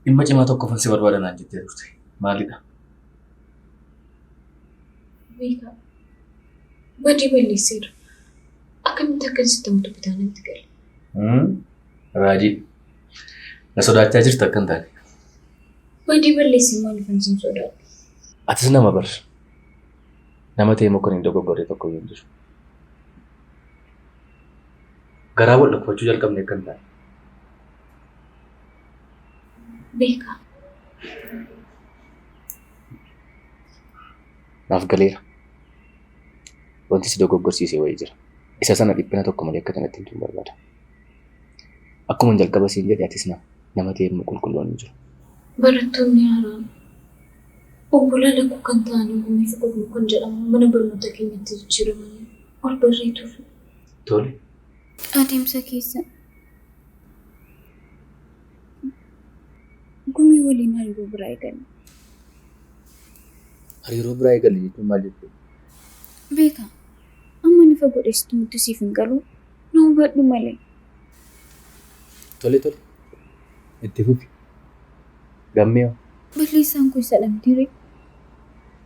Dhimma cimaa tokkofan si barbaada naan jettee turte. Maalidha? Beekaa. Badii balleesseera. Akkamitti akkan sitti himu bitaa natti gala. Raajii. Na sodaachaa jirta akka hin taane. Badii balleessee maaliifan sin sodaadha? Atis nama bar. Nama ta'e immoo kan hin dogoggorre tokko iyyuu hin jiru. Garaa wal dhukkubachuu jalqabne akka hin taane. Beekaa. Naaf galeera. Wanti si dogoggorsiise wayii jira. Isa sana dhiphina tokko malee akka kanatti himtuun barbaada. Akkuma jalqaba siin jedhe atis nama. Nama ta'e immoo qulqulluun hin jiru. Barattoonni haaraan obbolaa lakkuu kan ta'an Gumii fi Qulqulluu kan jedhamu mana barnoota keenyatti jijjiiramanii ol barree turre. Tole. Adeemsa keessa Gumii waliin hariiroo biraa eegalle. Hariiroo biraa eegalle jechuun maal jechuudha? Beekaa, amma inni fagoo dheessitu nutti siif hin galu, na hubadhu malee. Tole tole. Itti fufi. Gammee hoo? Balleessaan koo isadha mitiiree?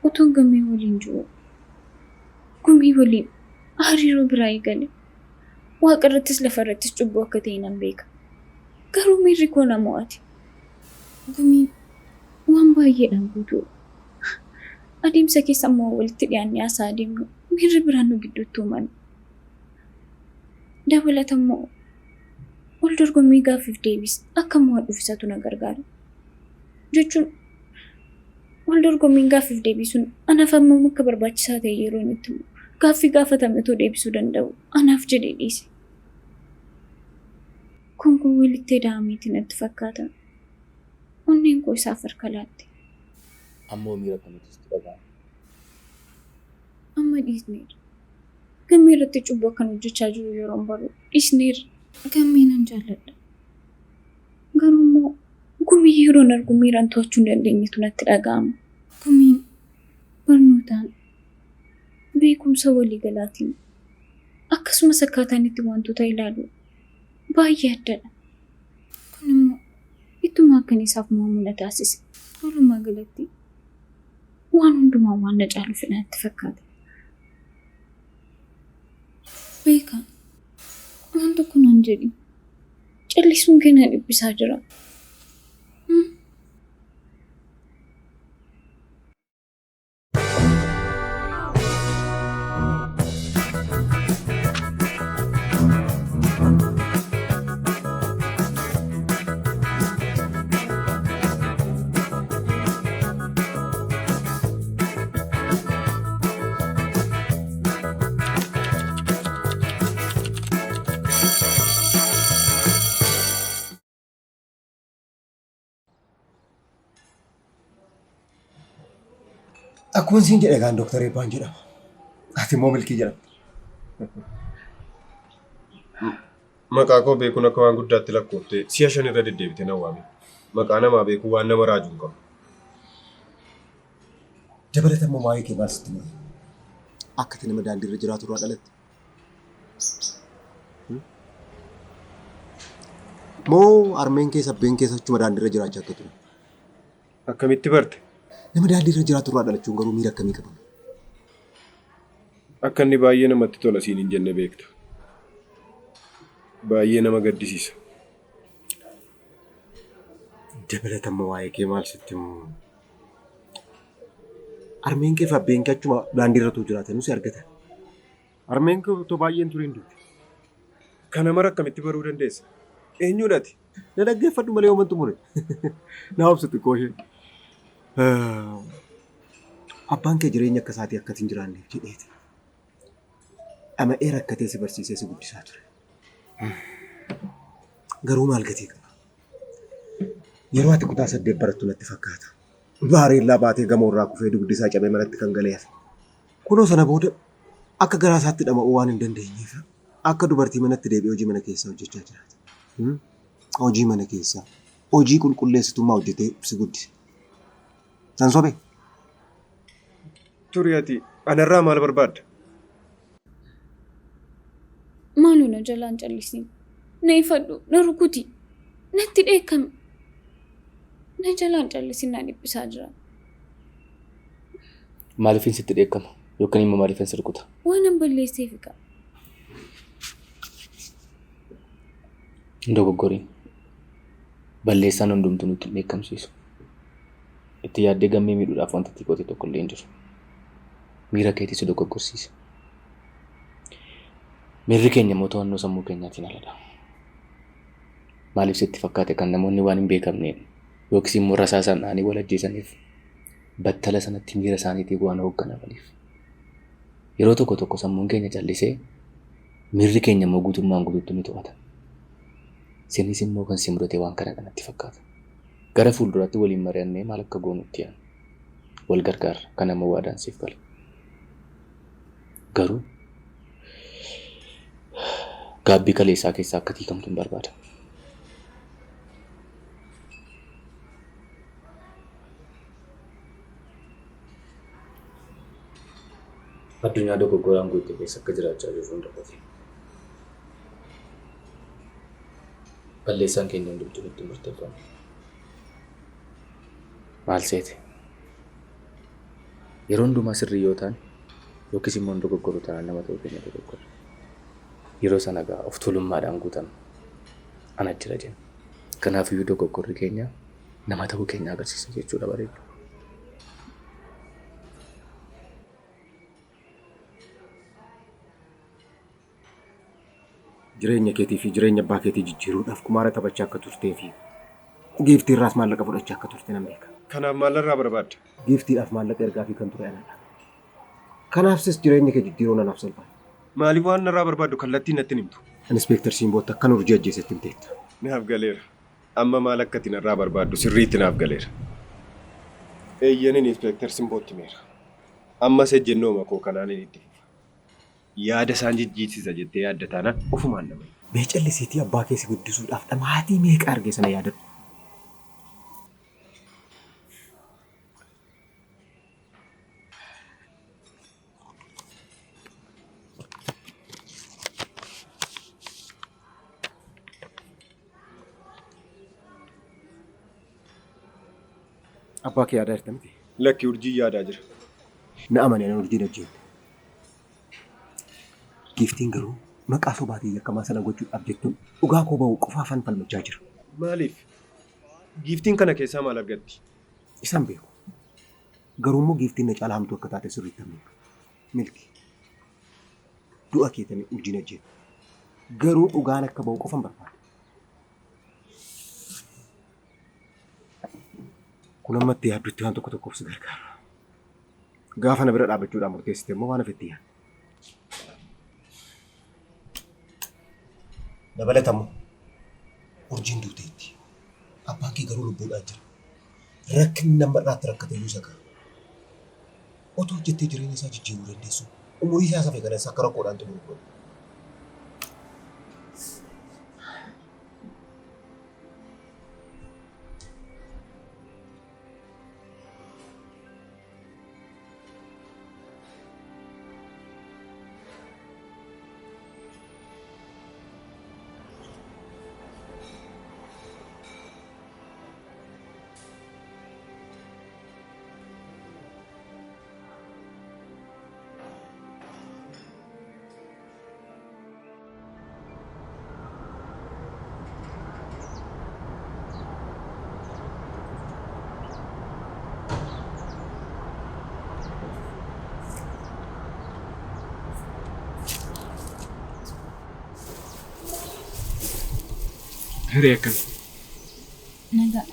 Otoon Gammee waliin jiruu Gumii waliin hariiroo biraa eegale. Waaqa irrattis lafa irrattis cubbuu akka ta'e nan beeka. Garuu miirri koo na mo'ate. Gumiin waan baay'eedhaan guutuudha. Adeemsa keessa ammoo walitti dhiyaannee haasa'aa adeemnu miirri biraan nu gidduutti uumame. Dabalata immoo wal dorgommii gaaffiif deebiis akka mo'adhuuf isatu na gargaara. Jechuun wal dorgommiin gaaffiif deebii sun anaaf hammam akka barbaachisaa ta'e yeroo inni itti himu gaaffii gaafatame otoo deebisuu danda'u anaaf jedhee dhiise. Kun kun walitti ida'ameeti natti fakkaata. Onneen koo isaaf harka laatte. Ammoo miira akkamiitu sitti dhaga'ama? Amma dhiisneerra. Gammee irratti cubbuu akkan hojjechaa jiru yeroon baru dhiisneerra. Gammee nan jaalladha. Garuu immoo Gumii yeroon argu miiraan to'achuu hin dandeenyetu natti dhaga'ama. Gumiin barnootaan, beekumsa waliigalaatiin akkasumas akkaataan itti wantoota ilaalu baay'ee addadha. Kun immoo ittuma akkan isaaf mo'amu na taasise. Walumaa galatti waan hundumaan waan na caaluufidha natti fakkaata. Beekaa, waan tokko naan jedhi. Callisuun kee na dhiphisaa jira. Akkuma siin jedhe egaan Dooktar Eebbaan jedhama. Ati immoo Milkii jedhamta. Maqaa koo beekuun akka waan guddaatti lakkooftee si'a shan irra deddeebitee na waame. Maqaa namaa beekuu waan nama raaju hin qabu. Dabalata immoo waa'ee kee maal sitti himame? Akka ati nama daandii irra jiraatu irraa dhalatte. Moo harmeen kees abbeen kees achuma daandii irra jiraachaa akka ture? Akkamitti barte? Nama daandii irra jiraatu irraa dhalachuun garuu miira akkamii qaba? Akka inni baay'ee namatti tola siin hin jenne beekta. Baay'ee nama gaddisiisa. Dabalata immoo waa'ee kee maal sitti himu? Harmeen kee fi abbeen kee achuma daandii irra utuu jiraatanuu si argatan. Harmeen kee otoo baay'ee hin turiin duute. Kana mara akkamitti baruu dandeessa? Eenyuudha ati? Na dhaggeeffadhu malee yooman xumure. Na obsi xiqqoo ishee. Abbaan kee jireenya akka isaatii akka ati hin jiraanneef jedheeti. Dhama'ee rakkatee si barsiisee si guddisaa ture. Garuu maal gatii qaba? Yeroo ati kutaa saddeet barattu natti fakkaata. Baareellaa baatee gamoo irraa kufee dugdi isaa cabee manatti kan galee hafe. Kunoo sana booda akka garaa isaatti dhama'uu waan hin dandeenyeef akka dubartii manatti deebi'ee hojii mana keessaa hojjechaa jiraata. Hojii mana keessaa, hojii qulqulleessitummaa hojjetee si guddise. San sobee? Turi ati anarraa maal barbaadda? Maaloo na jalaa hin callisin. Na ifadhu, na rukuti. Natti dheekkami. Na jalaan callisin na dhiphisaa jira. Maaliifin sitti dheekkama? Yookaan immoo maaliifin si rukuta? Waan an balleesseef egaa. Hin dogoggoriin. Balleessaan hundumtuu nutti hin dheekkamsiisu. Itti yaaddee gammee miidhuudhaaf wanta itti goote tokko illee hin jiru. Miira keetii si dogoggorsiisa. Miirri keenya immoo to'annoo sammuu keenyaatiin aladha. Maaliif sitti fakkaate kan namoonni waan hin beekamneen yookiis immoo rasaasaan dha'anii wal ajjeesaniif battala sanatti miira isaaniitiin waan hoogganamaniif. Yeroo tokko tokko sammuun keenya callisee miirri keenya immoo guutummaan guutuutti ni to'ata. Sinis immoo kan si mudate waan kana kanatti fakkaata. Gara fuulduraatti waliin mari'annee maal akka goonu itti yaadna. Wal gargaarra. Kana immoo waadaan siif gala. Garuu gaabbii kaleessaa keessaa akka hiikamtu hin barbaada. Addunyaa dogoggoraan guutte keessa akka jiraachaa jirru hin dagatin. Balleessaan keenya hundumtuu nutti murteeffama. Maal seete? Yeroo hundumaa sirrii yoo taane yookiis immoo hin dogoggoru taanaan nama ta'uu keenya dogoggorra. Yeroo sana egaa of tuulummaadhaan guutamna. Ana jira jenna. Kanaafiyyuu dogoggorri keenya nama ta'uu keenya agarsiisa jechuudha bareedu. Jireenya keetii fi jireenya abbaa keetii jijjiiruudhaaf qumaara taphachaa akka turtee fi giiftii irraas maallaqa fudhachaa akka turte nan beeka. Kanaaf maalirraa barbaadda? Giiftiidhaaf maallaqa ergaa fi kan ture anadha. Kanaafis jireenya kee jijjiiruun anaaf salphaadha. Maaliif waan narraa barbaaddu kallattiin natti himtu? Inspektar Simbootti akkan urjii ajjeesetti himteetta. Naaf galeera. Amma maal akka ati narraa barbaaddu sirriitti naaf galeera. Eeyyaniin Inspektar Simbootti himeera. Ammas ejjennooma koo kanaan inni itti fufa. Yaada isaan jijjiirsisa jettee yaadda taanaan ofumaan nama. Mee callisiitii abbaa kee si guddisuudhaaf dhamaatii meeqa arge sana yaadadhu. Abbaa kee yaadaa jirta miti? Lakki urjii yaadaa jira. Na amani ani urjiin ajjeefne. Giiftiin garuu maqaa sobaatiin yakkamaa sana gochuudhaaf jettuun dhugaa koo ba'uu qofaafan falmachaa jira. Maaliif? Giiftiin kana keessaa maal argatti? Isaan beeku. Garuu immoo giiftiin na caalaa hamtuu akka taate sirriitti hin beeku. Milki. Du'a keetanii urjiin ajjeefne. Garuu dhugaan akka ba'u qofan barbaada. Kun ammatti yaaddutti waan tokko tokkoof si gargaara. Gaafa na bira dhaabbachuudhaan murteessite immoo waan hafetti yaadda. Dabalatamoo urjiin duuteetti. Abbaan kee garuu lubbuudhaan jira. Rakkinni nama irraatti rakkate iyyuu isa ga'a. Otoo hojjettee jireenya isaa jijjiiruu dandeessu umurii isaa safe kanas akka rakkoodhaan xumuru godhe. Hiree akkam? Nagaa.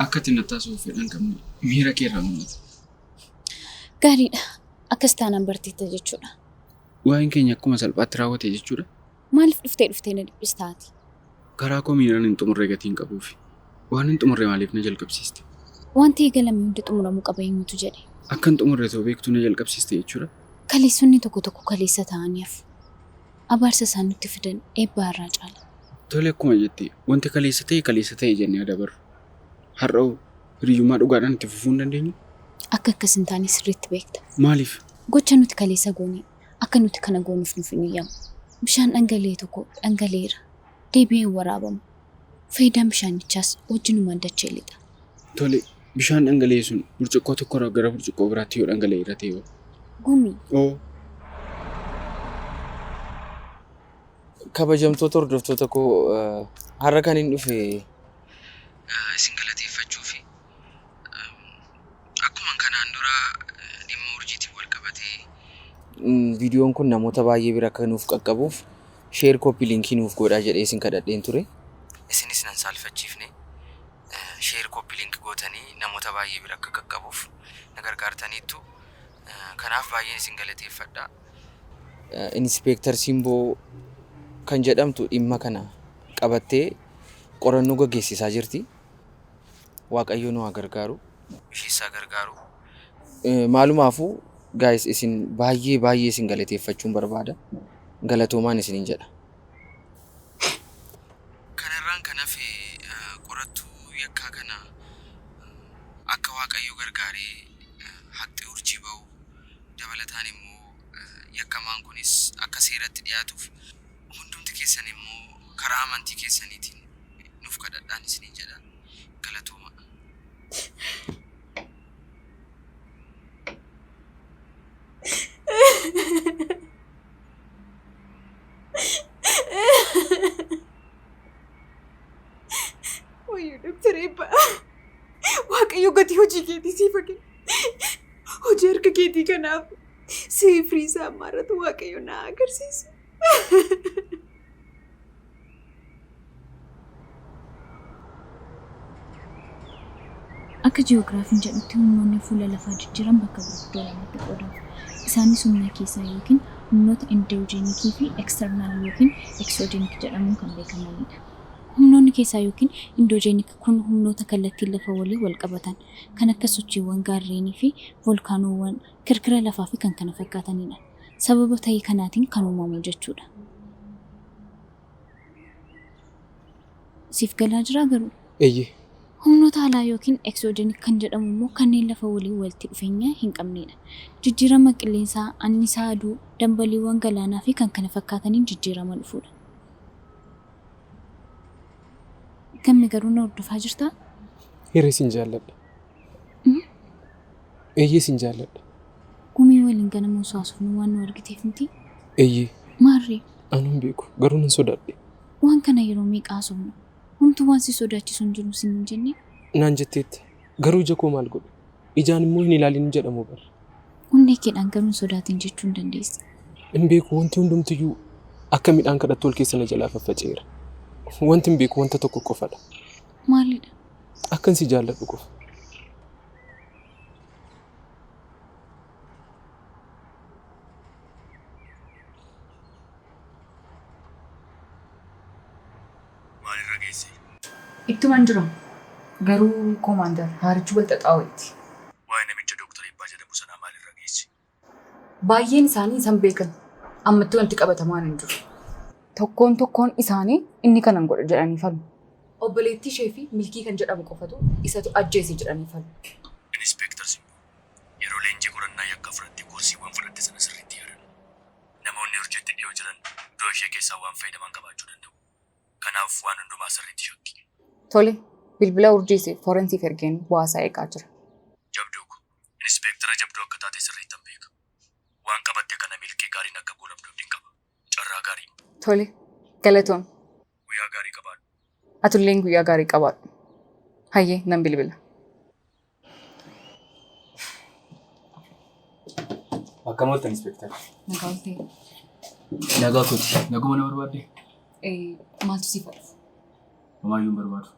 Akka ati natti haasa'uuf fedha hin qabne miira kee irraa mul'ata. Gaariidha. Akkas taanaan barteetta jechuudha. Waa'een keenya akkuma salphaatti raawwate jechuudha. Maaliif dhuftee dhuftee na dhiphista ati? Karaa koo miiraan hin xumurre gatii hin qabuufi. Waan hin xumurre maaliif na jalqabsiiste? Wanti eegalame hundi xumuramuu qaba eenyutu jedhe? Akka hin xumurre ta'uu beektuu na jalqabsiiste jechuudha. Kaleessonni tokko tokko kaleessa ta'anii hafu. Abaarsa isaan nutti fidan eebbaa irraa caala. Tole akkuma jette wanti kaleessa ta'e kaleessa ta'e jennee adabarru. Har'a hoo hiriyyummaa dhugaadhaan itti fufuu hin dandeenyu? Akka akkas hin taane sirriitti beekta. Maaliif? Gocha nuti kaleessa goone akka nuti kana goonuuf nuuf hin eeyyamu. Bishaan dhangala'e tokko dhangala'eera. Deebi'ee hin waraabamu. Faayidaan bishaanichaas wajjinumaan dachee lixa. Tole, bishaan dhangala'e sun burcuqqoo tokkorraa gara burcuqqoo biraatti yoo dhangala'e irra ta'e hoo? Gumii. Oo. Kabajamtoota hordoftoota koo, har'a kan hin dhufe isin galateeffachuufi. Akkuma kanaan dura dhimma urjiitiin wal qabatee viidiyoon kun namoota baay'ee bira akka nuuf qaqqabuuf share, copy link nuuf godhaa jedhee isin kadhadheen ture. Isinis nan saalfachiifne, share, copy link gootanii namoota baay'ee bira akka qaqqabuuf na gargaartaniittu. Kanaaf baay'een isin galateeffadha. Inspector Simboo kan jedhamtu dhimma kana qabattee qorannoo gaggeessisaa jirti. Waaqayyo nu haa gargaaru. Ishees haa gargaaru. Maalumaafuu guys, isin baay'ee baay'ee isin galateeffachuun barbaada. Galatoomaan isiniin jedha. Kanarraan kan hafe, qorattuu yakkaa kana akka Waaqayyo gargaaree haqxi urjii ba'u, dabalataan immoo yakkamaan kunis akka seeratti dhiyaatuuf hundumti keessan immoo karaa amantii keessaniitiin nuuf kadhadhaan isiniin jedha. Galatooma. Wayyoo Dooktar Eebbaa. Waaqayyo gatii hojii keetii siif haa kennu. Hojii harka keetii kanaaf siif riisaa ammaarratu Waaqayyo na agarsiisu. Akka ji'oogiraafiin jedhutti humnoonni fuula lafaa jijjiiran bakka gurguddoo lamatti qoodamu. Isaanis humna keessaa yookiin humnoota endoojenikii fi external yookiin exogenik jedhamuun kan beekamanidha. Humnoonni keessaa yookiin endogenic kun humnoota kallattiin lafa waliin wal qabatan kan akka sochiiwwan gaarreenii fi voolkaanoowwan, kirkira lafaa fi kan kana fakkaatanidha. Sababa ta'ii kanaatiin kan uumamu jechuudha. Siif galaa jiraa garuu? Eeyyee. Humnoota alaa yookiin exogenic kan jedhamu immoo kanneen lafa waliin walitti dhufeenya hin qabnedha. Jijjiirama qilleensaa, annisaa aduu, dambaliiwwan galaanaa fi kan kana fakkaataniin jijjiirama dhufudha. Gamme, garuu na hordofaa jirtaa? Hiree, sin jaalladha. Eeyyee, sin jaalladha. Gumii waliin ganama osoo haasofnu waan nu argiteef miti? Eeyyee. Maarree? Ani hin beeku, garuu nan sodaadhe. Waan kana yeroo meeqa haasofnu? Homtuu waan si sodaachisu hin jiru sin hin jenne? Naan jetteetta. Garuu ija koo maal godhe? Ijaan immoo hin ilaalin jedhamu bara. Onnee keedhaan garuu hin sodaatin jechuu hin dandeessa. Hin beeku, wanti hundumtiyyuu akka midhaan kadhattu ol keessa na jalaa faffaca'eera. Wanti hin beeku wanta tokko qofadha. Maalidha? Akkan si jaalladhu qofa. Maalirra geesse? Ittuman jira. Garuu koomaandar, haarichi wal xaxaa wayiiti. Waa'ee namicha Dooktar Eebbaa jedhamu sanaa maalirra geesse? Baay'een isaanii isan beekan. Ammatti wanti qabatamaan hin jiru. Tokkoon tokkoon isaanii inni kanan godha jedhanii falmu. Obboleettii ishee fi Milkii kan jedhamu qofatu isatu ajjeese jedhanii falmu. Inispeektar Simboo, yeroo leenjii qorannaa yakkaa fudhatte koorsiiwwan fudhatte sana sirriitti yaadadhu. Namoonni Urjiitti dhiyoo jiran du'a ishee keessaa waan fayyadaman qabaachuu danda'u. Kanaaf waan hundumaa sirriitti shakki. Tole, bilbila Urjiis forensiif ergeen bu'aasaa eegaa jira. Jabduu ko, inispeektara jabduu akka taate sirriittan beeka. Waan qabatte kana milkii gaariin akka goolabdu abdiin qaba. Carraa gaarii. Tole, galatoom. Guyyaa gaarii qabaadhu. Atulleen guyyaa gaarii qabaadhu. Hayyee, nan bilbila. Akkam ooltan, Inspector? Nagaa ooltee. Nagaa kooti. Naguma, na barbaadde? Maaltu siif dhufu? Homaayyuu hin barbaadu.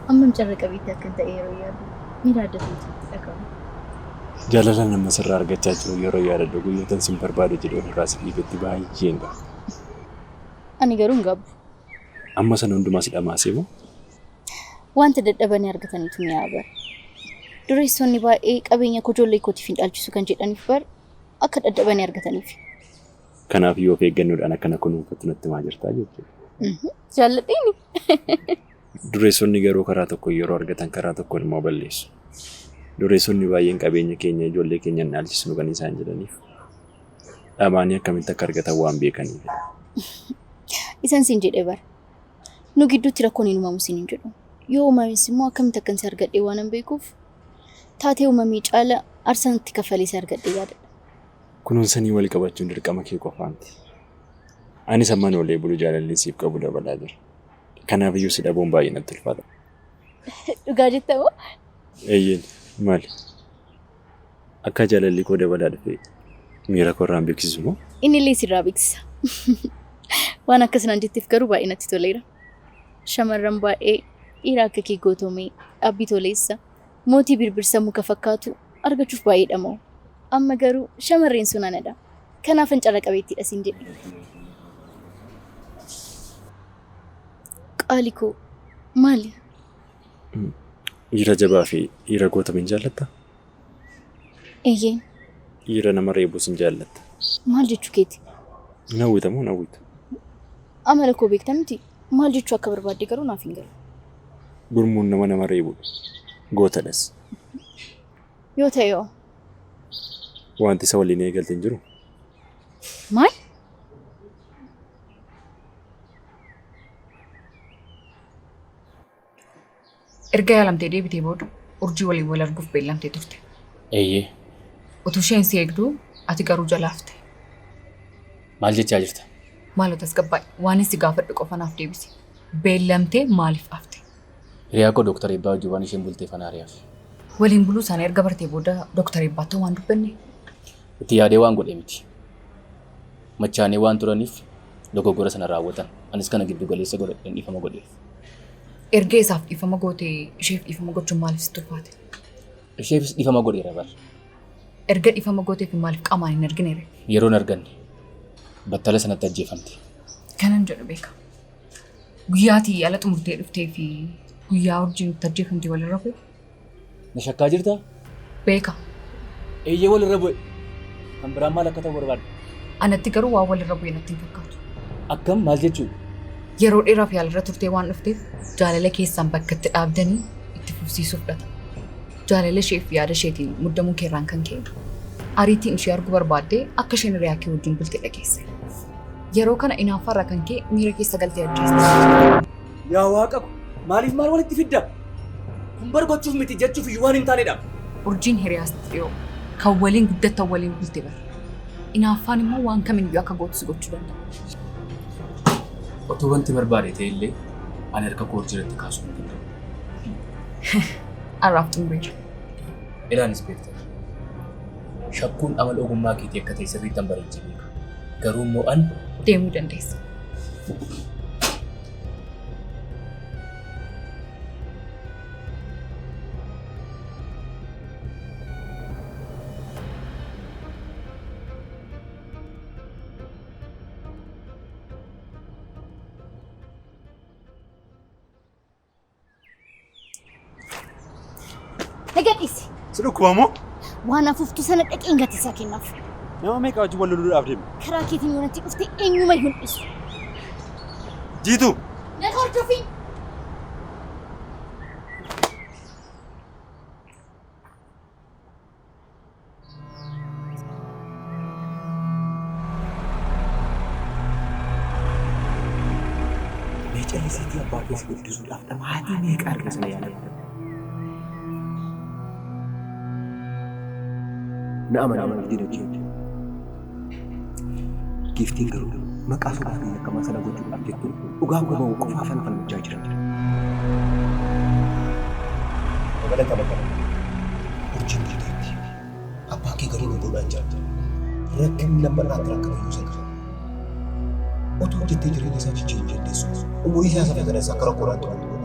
Hammam carra qabeetti akkan ta'e yeroo yaadu miira adda ta'etu itti dhaga'ama. Jaalala nama sirraa argachaa jiru yeroo yaadadhu guyyootan sin barbaadu jedhee ofirraa si dhiibetti baay'een qaba. Ani garuu hin gaabbu. Amma sana hundumaa si dhamaasee moo? Wanta dadhabanii argataniitu mi'aawa bara. Dureessonni baay'ee qabeenya koo ijoollee kootiif hin dhaalchisu kan jedhaniif bara akka dadhabanii argataniif. Kanaaf yoo of eeggannoodhaan akkana kunuunfattu natti himaa jirtaa jechuudha. Jaalladheeni. Dureessonni garuu karaa tokko yeroo argatan karaa tokkoon immoo balleessu. Dureessonni baay'een qabeenya keenya ijoollee keenya hin dhaalchisnu kan isaan jedhaniif. Dhama'anii akkamitti akka argatan waan beekaniif. Isan siin jedhe bara. Nu gidduutti rakkoon hin uumamu siin hin jedhu. Yoo uumames immoo akkamitti akkan si argadhe waan hin beekuuf taatee uumamee caala aarsaan itti kaffalee si argadhe yaadadha. Kunuunsanii wal qabachuun dirqama kee qofaa miti. Anis ammaan olee bulu jaalalli siif qabu dabalaa jira. Kanaafiyyuu si dhabuun baay'ee natti ulfaata. Dhugaa jetta moo? Eeyyeen maali? Akka jaalalli koo dabalaa dhufe miira koo irraan beeksisu moo? Inni illee sirraa beeksisa. Waan akkas naan jetteef garuu baay'ee natti toleera. Shamarran baay'ee dhiira akka kee gootomee, dhaabbii toleessa, mootii birbirsa muka fakkaatu argachuuf baay'ee dhama'u. Amma garuu shamarreen sun anadha. Kanaafan carra qabeettiidha siin jedhe. Qaali koo maali? Dhiira jabaa fi dhiira gootame hin jaallattaa? Eeyyeen. Dhiira nama reebus hin jaallatta? Maal jechuu keeti? Hin hawwita moo hin hawwitu? Amala koo beekta miti? Maal jechuu akka barbaadde garuu naaf hin galu. Gurmuun nama nama reebudha. Gootadhas. Yoo ta'e hoo? Wanti isa waliin eegalte hin jiru? Maal? Erga yaalamtee deebitee booda urjii waliin wal arguuf beellamtee turte. Eeyyee. Utuu isheen si eegduu ati garuu jalaa hafte. Maal jechaa jirta? Maaloo tasgabbaa'I. Waanin si gaafadhu qofa naaf deebisi. Beellamtee maaliif hafte? Hiriyaa koo Dooktar Eebbaa wajjin waan isheen bulteefan aaree hafe. Waliin buluu isaanii erga bartee booda Dooktar Eebbaatti homaa hin dubbannee? Itti yaadee waan godhe miti. Machaa'anii waan turaniif dogoggora sana raawwatan. Anis kana giddu galeessa godhadheen dhiifama godheef. Erga isaaf dhiifama gootee isheef dhiifama gochuun maaliif sitti ulfaate? Isheefis dhiifama godheera bar. Erga dhiifama gooteefi maaliif qaamaan hin argineere? Yeroo hin arganne. Battala sanatti ajjeefamte. Kanan jedhu beeka. Guyyaa ati yaala xumurtee dhuftee fi guyyaa urjiin itti ajjeefamte walirra bu'e. Na shakkaa jirtaa? Beeka. Eeyyee walirra bu'e. Kan biraan maal akka ta'u barbaadda? Anatti garuu waan walirra bu'e natti hin fakkaatu. Akkam maal jechuudha? Yeroo dheeraaf yaalarra turtee waan dhufteef jaalala keessan bakka itti dhaabdanii itti fufsiisuuf dhata. Jaalala isheef yaada isheetiin muddamuu keerraan kan ka'e ariitiin ishee arguu barbaaddee akka isheen hiriyaa kee wajjin bulte dhageesse. Yeroo kana inaaffaarraa kan ka'e miira keessa galtee ajjeeste. Yaa waaqa ko maaliif maal walitti fidda? Kun bar gochuuf miti jechuuf iyyuu waan hin taanedha. Urjiin hiriyaa sitti dhiyoo kan waliin guddattan waliin bulte bar. Inaaffaan immoo waan kamiin iyyuu akka gootu si gochuu danda'a. Otuu wanti barbaade ta'e illee ani harka koo urjii irratti kaasuu hin danda'u. Har'aaf xumureera. Ilaa Inspektar. Shakkuun amala ogummaa keetii akka ta'e sirriittan bareechee beeka. Garuu immoo an. Deemuu dandeessa. Na gadhiisi. Si dhukkuba moo? Waan afuuftu sana dhaqeen gatii isaa kennaaf. Nama meeqa wajjin wal loluudhaaf deemna? Karaa keetiin yoo natti dhufte eenyumayyuu hin dhiisu. Jiituu! Nan hordofin! Mee callisiitii abbaa kee si guddisuudhaaf dhamaatii meeqa arga sana yaadadhu. Na amani ani wajjin hojjedhe. Giiftiin garuu maqaa sobaatiin yakkamaa sana gochuudhaaf jettee dhugaan koo ba'uu qofaafan falmachaa jira. Dabalata Urjiin duuteetti. Abbaan kee garuu lubbuudhaan jira. Rakkinni lamma irraatti rakkate iyyuu isa qaba. Utuu hojjettee jireenya isaa jijjiiruu dandeessu umurii isaa safe kanas akka rakkoodhaan xumuru godhe.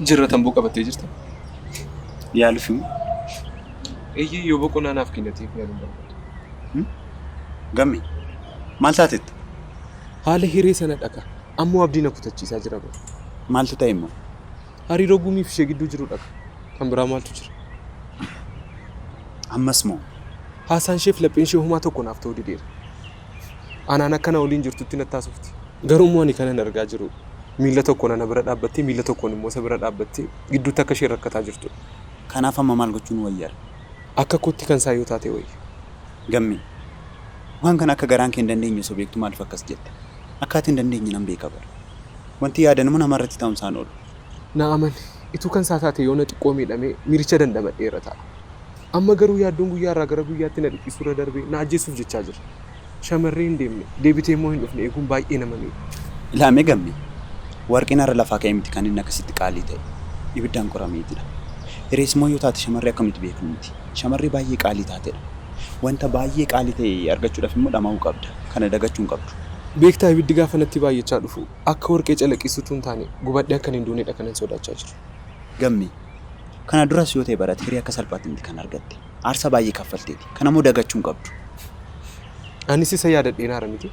Jirra tamboo qabattee jirta? Yaaluuf immoo? Eeyyee yoo boqonnaa naaf kennateef yaaluun barbaada. Gamme maal taatetta? Haala hiree sana dhaka. Ammoo abdii na kutachiisaa jira bara. Maaltu ta'e immoo? Hariiroo Gumiif ishee gidduu jiru dhaka. Kan biraa maaltu jira? Ammas moo? Haasaan isheef lapheen ishee homaa tokko naaf ta'uu dideera. Anaan akka na waliin jirtutti natti haasofti. Garuu immoo ani kanan argaa jiru miila tokkoon ana bira dhaabbattee miila tokkoon immoo isa bira dhaabbattee gidduutti akka isheen rakkataa jirtudha. Kanaaf amma maal gochuun wayyaadha? Akka kootti kan isaa yoo taate wayya. Gammee, waan kana akka garaan kee hin dandeenye osoo beektuu maaliif akkas jette? Akka ati hin dandeenye nan beeka bar. Wanti yaadan immoo namarratti ta'uun isaa hin oolu. Na amani, ituu kan isaa taatee yoona xiqqoo miidhamee miiricha dandamadheera ta'a. Amma garuu yaaddoon guyyaa irraa gara guyyaatti na dhiphisuu irra darbee na ajjeesuuf jechaa jira. Shamarree hin deemne, deebitee immoo hin dhufne eeguun baay'ee nama miidha. Ilaamee Gammee, warqeen har'a lafaa ka'ee miti kan inni akkasitti qaalii ta'e. Ibiddaan qorameetidha. Hirees immoo yoo taate shamarree akka nuti beeknu miti. Shamarree baay'ee qaalii taatedha. Wanta baay'ee qaalii ta'e argachuudhaaf immoo dhama'uu qabda. Kana dagachuu hin qabdu. Beektaa ibiddi gaafa natti baay'achaa dhufu akka warqee calaqisu utuu hin taane gubadhee akkan hin duunedha kanan sodaachaa jiru. Gammee, Kana duras yoo ta'e barate hiree akka salphaatti miti kan argatte. Aarsaa baay'ee kaffalteeti. Kana immoo dagachuu hin qabdu. Anis isa yaadadheen aara miti.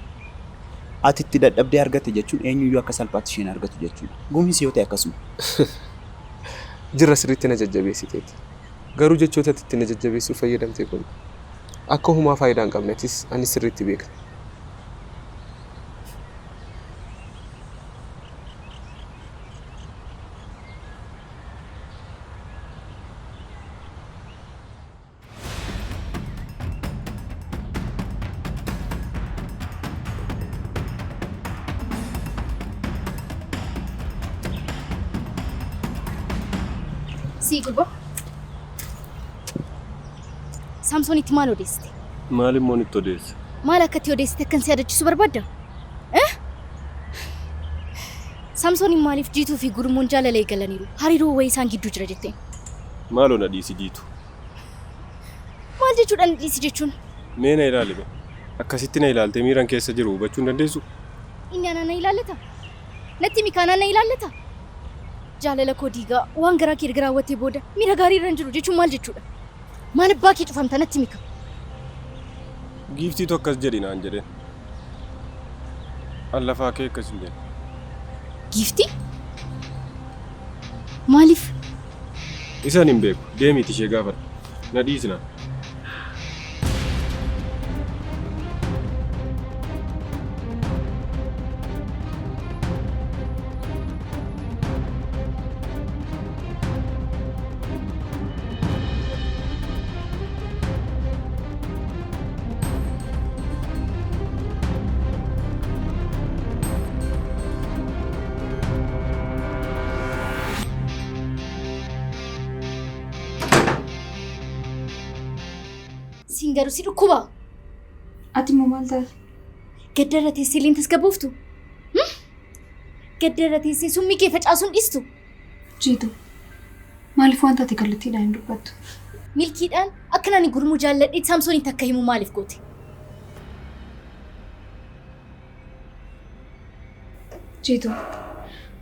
Ati itti dadhabdee argatte jechuun eenyuyyuu akka salphaatti ishee hin argatu jechuudha. Gumiis yoo ta'e akkasuma. Jirra sirriitti na jajjabeessiteetta. Garuu jechooti ati itti na jajjabeessuuf fayyadamte kun akka homaa faayidaa hin qabne atis anis sirriitti beekna. Sii gurbaa. Saamsoonitti maal odeessite? Maal immoo itti odeesse? Maal akka itti odeessite akkan si yaadachiisu barbaadda? Eh? Saamsooniin maaliif Jiituu fi Gurmuun jaalala eegalaniiru? Hariiroo wayii isaan gidduu jira jetteen. Maaloo na dhiisi Jiitu. Maal jechuudha na dhiisi jechuun? Mee na ilaali mee. Akkasitti na ilaaltee miiran keessa jiru hubachuu hin dandeessuu? Inni anaan na ilaallata? Natti himi kaa anaan na ilaallata? Jaalala koo diigaa waan garaa kee erga raawwattee booda miira gaarii irra hin jiru jechuun maal jechuudha? Maal abbaa kee cufamta natti himi kaa. Giiftiitu akkas jedhi naan jedheen. An lafaa kee akkas hin jenne. Giiftii? Maaliif? Isa ani hin beeku. Deemiiti ishee gaafadhu. Na dhiisi naan. Siin garuu si dhukkuba. Ati immoo maal taate? Gadda irra teessee illee hin tasgabbooftu. Gadda irra teessee summii kee facaasuun dhiistu. Jiitu, maaliif waan taate kallattiidhaan hin dubbattu? Milkiidhaan akkan ani Gurmuu jaalladhe Saamsoonitti akka himu maaliif goote? Jiitu,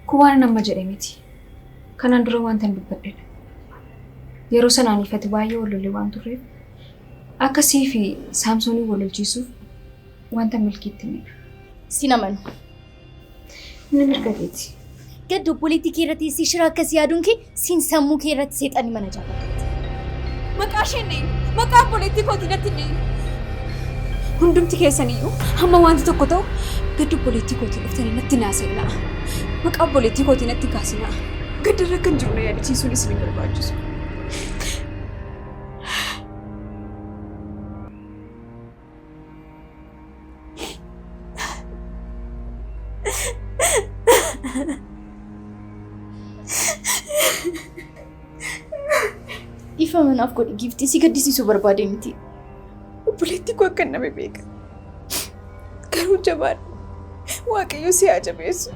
kun waanan amma jedhe miti. Kanaan dura wantan dubbadhedha. Yeroo sana anii fi ati baay'ee wal lollee waan turreef, akka sii fi Saamsooniin wal lolchiisuuf wantan Milkiitti himedha. Sin amanu. Inni mirga keeti. Gadda obboleettii kee irra teessee shira akkasii yaaduun kee siin sammuu kee irratti seexanni mana ijaarrateetti. Maqaa ishee hin dha'iin. Maqaa obboleettii kootii natti hin dha'iin. Hundumti keessan iyyuu hamma wanti tokko ta'u gadda obboleettii kootii dhuftanii natti hin haasa'inaa. Maqaa obboleettii kootii natti hin kaasinaa. Gadda irra kan jiru na yaadachiisuun isin hin barbaachisu. Dhiifama naaf godhi giiftii si gaddisiisuu barbaade miti. Obboleettii koo akkan dhabe beeka. Garuu jabaadhu. Waaqayyo si haa jabeessu.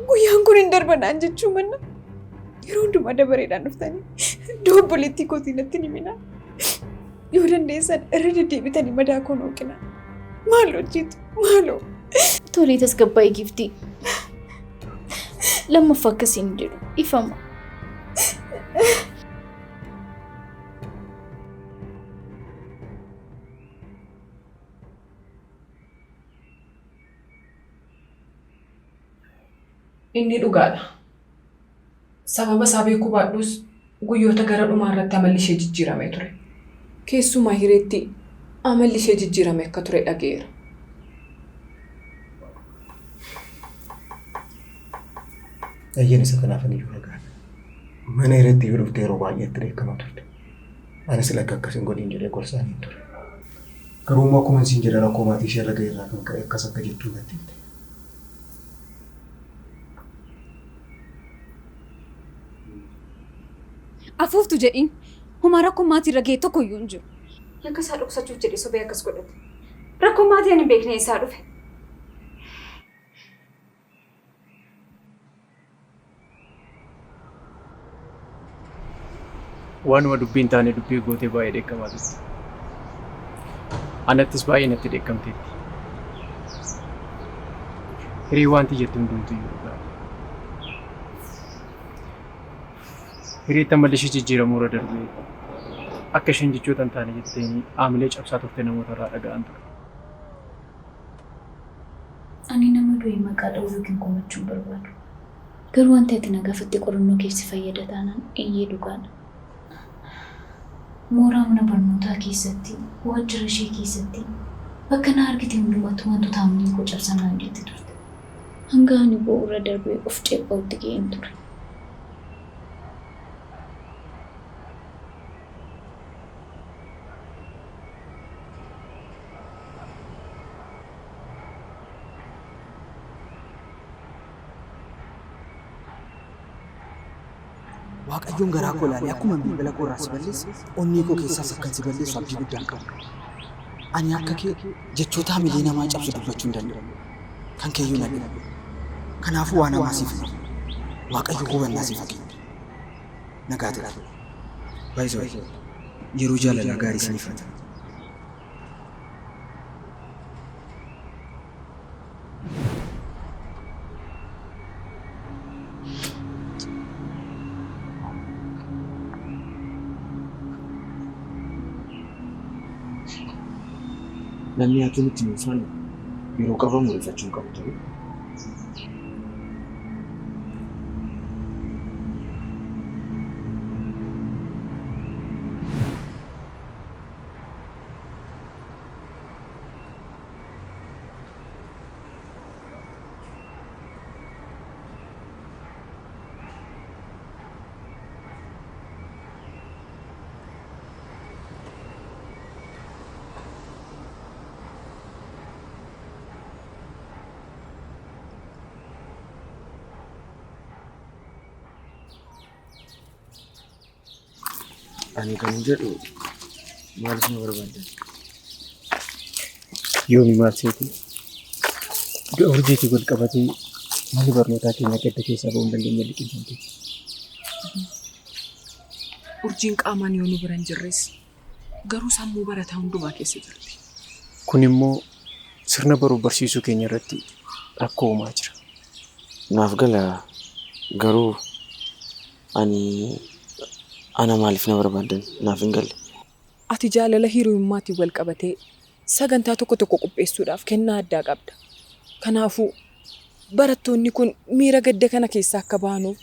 Guyyaan kun hin darba naan jechuu manna. Yeroo hundumaa dabareedhaan dhuftanii iddoo obboleettii kootii natti hin himinaa. Yoo dandeessan irra deddeebitanii madaa koo hin hooqinaa. Maaloo Jiitu, maaloo. Tolee tasgabbaa'ii giiftii. Lammaffaa akkasiin hin jedhu. Dhiifama. Inni dhugaadha. Sababa isaa beekuu baadhus guyyoota gara dhumaa irratti amalli ishee jijjiiramee ture. Keessumaa Hireetti amalli ishee jijjiiramee akka ture dhaga'eera. Eeyyeen isa kanaaf ani iyyuu ragaadha. Mana irratti yoo dhufte yeroo baay'ee itti dheekkamaa turte. Anis lakka akkas hin godhin jedhee gorsaaniin ture. Garuu immoo akkuma siin jedhe rakkoo maatii ishee irra ga'e irraa kan ka'e akkas akka jettuu natti himte. Afuuftu jedhiin homaa rakkoo maatii irra ga'e tokko iyyuu hin jiru. Yakka isaa dhoksachuuf jedhee sobee akkas godhate. Rakkoo maatii ani hin beekne eessaa dhufe? Waanuma dubbii hin taane dubbii gootee baay'ee dheekkamaa turte. Anattis baay'ee natti dheekkamteetti. Hiree wanti jettu hundumtuu iyyuu dhugaadha. Hireetti amalli ishee jijjiiramuu irra darbee akka isheen jechoota hin taane jetteen haamilee cabsaa turte namoota irraa dhaga'an ture. Ani nama du'e maqaa dha'uu yookiin komachuu hin barbaadu. Garuu wanti ati na gaafatte qorannoo keef si fayyada taanaan eeyyee dhugaadha. Mooraa mana barnootaa keessatti, waajjira ishee keessatti, bakka na argite hundumaatti wantoota haamilee koo cabsan naan jetti turte. Hanga ani boo'uu irra darbee of ceepha'uutti ga'een ture. Waaqayyoon garaa koo ilaalee akkuma bilbila koo irraa si balleesse onnee koo keessaas akkan si balleessu abdii guddaan qaba. Ani akka kee jechoota hamilee namaa cabsu dubbachuu hin danda'u. Kan keeyyuu na dhiba. Kanaafuu waan hamaa siif hin hawwu. Waaqayyo hubannaa siif haa kennu. Nagaa ta'i. By the way, yeroo jaalalaa gaarii isiniif haa ta'u. Namni hatuun itti hin ulfaanne yeroo qabamu rifachuu hin qabu ture. Ani kan jedhu maaliif na barbaaddan? Yoomi maal seeti? Du'a urjiitii wal qabatee manni barnootaa keenya gadda keessaa ba'uu hin dandeenye liqimfamte. Urjiin qaamaan yoo nu bira hin jirres garuu sammuu barataa hundumaa keessa jirti. Kun immoo sirna baruuf barsiisuu keenya irratti rakkoo uumaa jira. Naaf gala garuu ani ana maaliif na barbaaddan naaf hin galle. Ati jaalala hiriyummaatiin wal qabatee sagantaa tokko tokko qopheessuudhaaf kennaa addaa qabda. Kanaafuu barattoonni kun miira gadda kana keessaa akka bahanuuf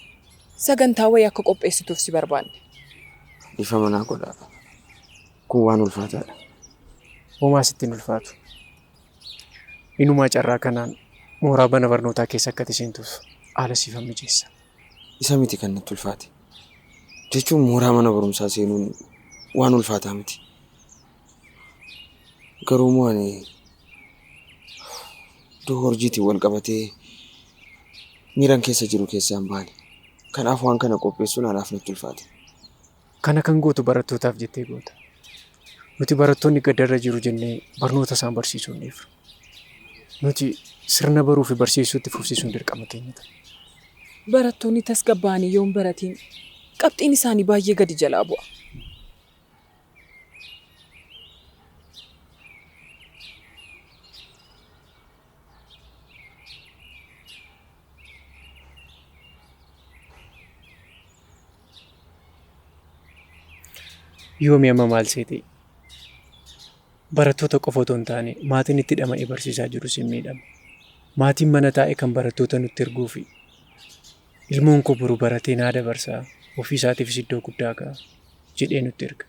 sagantaa wayii akka qopheessituuf si barbaanne. Dhiifama naa godhaa. Kun waan ulfaataadha. Homaa sitti hin ulfaatu. Inumaa carraa kanaan mooraa mana barnootaa keessa akka ati seentuuf haala siifan mijeessa. Isa miti kan natti ulfaate. Jechuun mooraa mana barumsaa seenuun waan ulfaataa miti. Garuu immoo ani du'a urjiitiin wal qabatee miiran keessa jiru keessaa hin baane. Kanaaf waan kana qopheessuun anaaf natti ulfaate. Kana kan gootu barattootaaf jettee goota. Nuti barattoonni gaddarra jiru jennee barnoota isaan barsiisuu hin dhiifnu. Nuti sirna baruu fi barsiisuutti fufsiisuun dirqama keenya ta'a. Barattoonni tasgabbaa'anii yoo hin baratiin qabxiin isaanii baay'ee gadi jalaa bu'a. Yoomi amma maal seete? Barattoota qofa otoo hin taane maatiin itti dhama'ee barsiisaa jirus hin miidhama. Maatiin mana taa'e kan barattoota nutti erguu fi ilmoon koo boru baratee naa dabarsaa ofii isaatiifis iddoo guddaa ga'a jedhee nutti erga.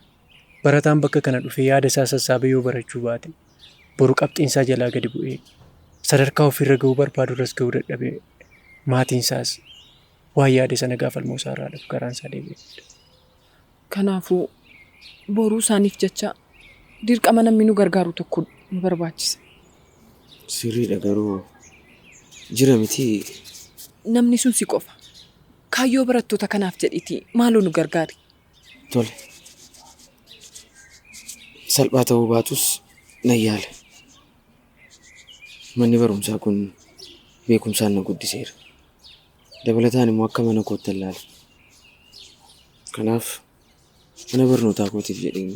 Barataan bakka kana dhufee yaada isaa sassaabee yoo barachuu baate boru qabxiin isaa jalaa gadi bu'ee sadarkaa ofiirra ga'uu barbaadu irras ga'uu dadhabee maatiin isaas Waan yaade sana gaafa ilmoo isaa irraa dhabu garaan isaa deebi'ee gudda. Kanaafuu boruu isaaniif jecha dirqama namni nu gargaaru tokko nu barbaachisa. Sirriidha garuu jira mitii? Namni sun si qofa. Kaayyoo barattoota kanaaf jedhiitii maaloo nu gargaari. Tole. Salphaa ta'uu baatus nan yaala. Manni barumsaa kun beekumsaan na guddiseera. Dabalataan immoo akka mana koottan ilaala. Kanaaf mana barnootaa kootiif jedheen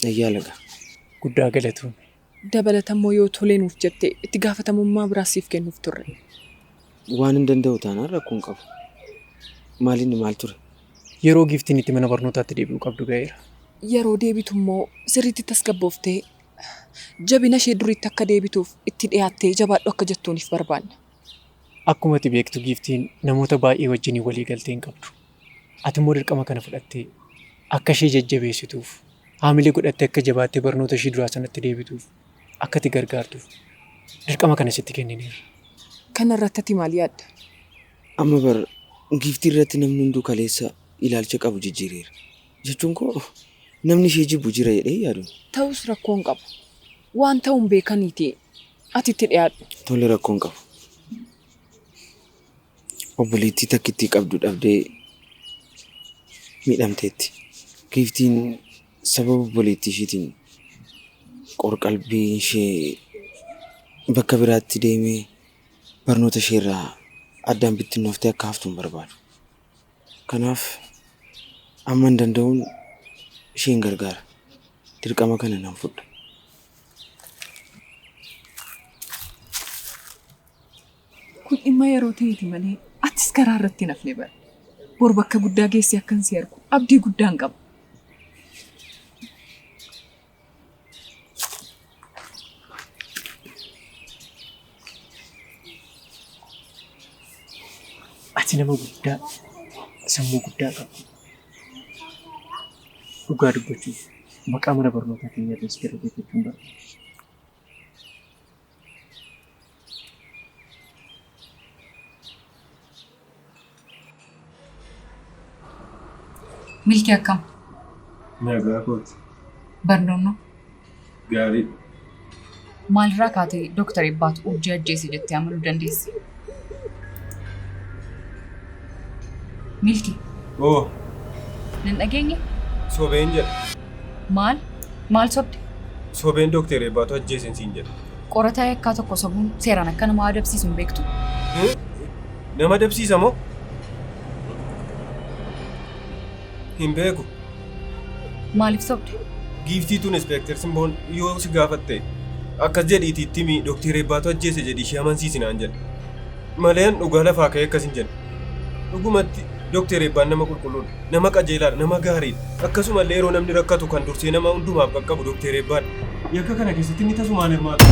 nan yaala gaa. Guddaa galatoomi. Dabalatammoo yoo tolee nuuf jette itti gaafatamummaa biraas siif kennuuf turre. Waanin danda'u taanaan rakkoo hin qabu. Maalinni maal ture? Yeroo Giiftiin itti mana barnootaatti deebi'uu qabdu ga'eera. Yeroo deebitu immoo sirriitti tasgabbooftee jabina ishee duriitti akka deebituuf itti dhiyaattee jabaadhu akka jettuuniif barbaanna. Akkuma ati beektu Giiftiin namoota baay'ee wajjiniin walii galtee hin qabdu. Ati immoo dirqama kana fudhattee akka ishee jajjabeessituuf, haamilee godhattee akka jabaattee barnoota ishii duraa sanatti deebituuf akka ati gargaartuuf dirqama kana sitti kennineerra. Kana irratti ati maal yaadda? Amma bar Giiftii irratti namni hunduu kaleessa ilaalcha qabu jijjiireera. Jechuun koo namni ishee jibbu jira jedhee hin yaadu. Ta'us rakkoo hin qabu. Waan ta'u hin beekaniitii ati itti dhiyaadhu. Tole rakkoo hin qabu. Obboleettii takkittii qabdu dhabdee miidhamteetti. Giiftiin sababa obboleettii ishiitiin qorqalbiin ishee bakka biraatti deemee barnoota isheerraa addaan bittinnooftee akka haftu hin barbaadu. Kanaaf amman danda'uun isheen gargaara. Dirqama kana nan fudha. Kun dhimma yeroo ta'eeti malee atis karaa irratti hin hafne bar. Bor bakka guddaa geessee akkan si argu abdii guddaan qaba. Ati nama guddaa sammuu guddaa qabdu. Dhugaa dubbachuuf maqaa mana barnootaa keenyaatiin si galateeffachuun barbaada. Milkii akkam? Nagaa kooti. Barnoonnoo? Gaarii. Maalirraa kaatee Dooktar Eebbaatu urjii ajjeese jettee amanuu dandeesse? Milkii. Oo. Nan dhageenye? Sobeen jedha. Maal? Maal sobde? Sobeen Dooktar Eebbaatu ajjeesen siin jedha. Qorataa yakkaa tokko sobuun seeraan akka nama adabsiisu hin beektu? Nama adabsiisa moo? Hin beeku. Maaliif sobde? Giiftiituun Ispeektar Simboon yoo si gaafatte akkas jedhiitii itti himi Dooktar Eebbaatu ajjeese jedhii ishee amansiisi naan jedhe. Malee an dhugaa lafaa ka'ee akkas hin jenne. Dhugumatti Dooktar Eebbaan nama qulqulluudha. Nama qajeelaadha. Nama gaariidha. Akkasumallee yeroo namni rakkatu kan dursee nama hundumaaf qaqqabu Dooktar Eebbaadha. Yakka kana keessatti inni tasumaan hirmaatu.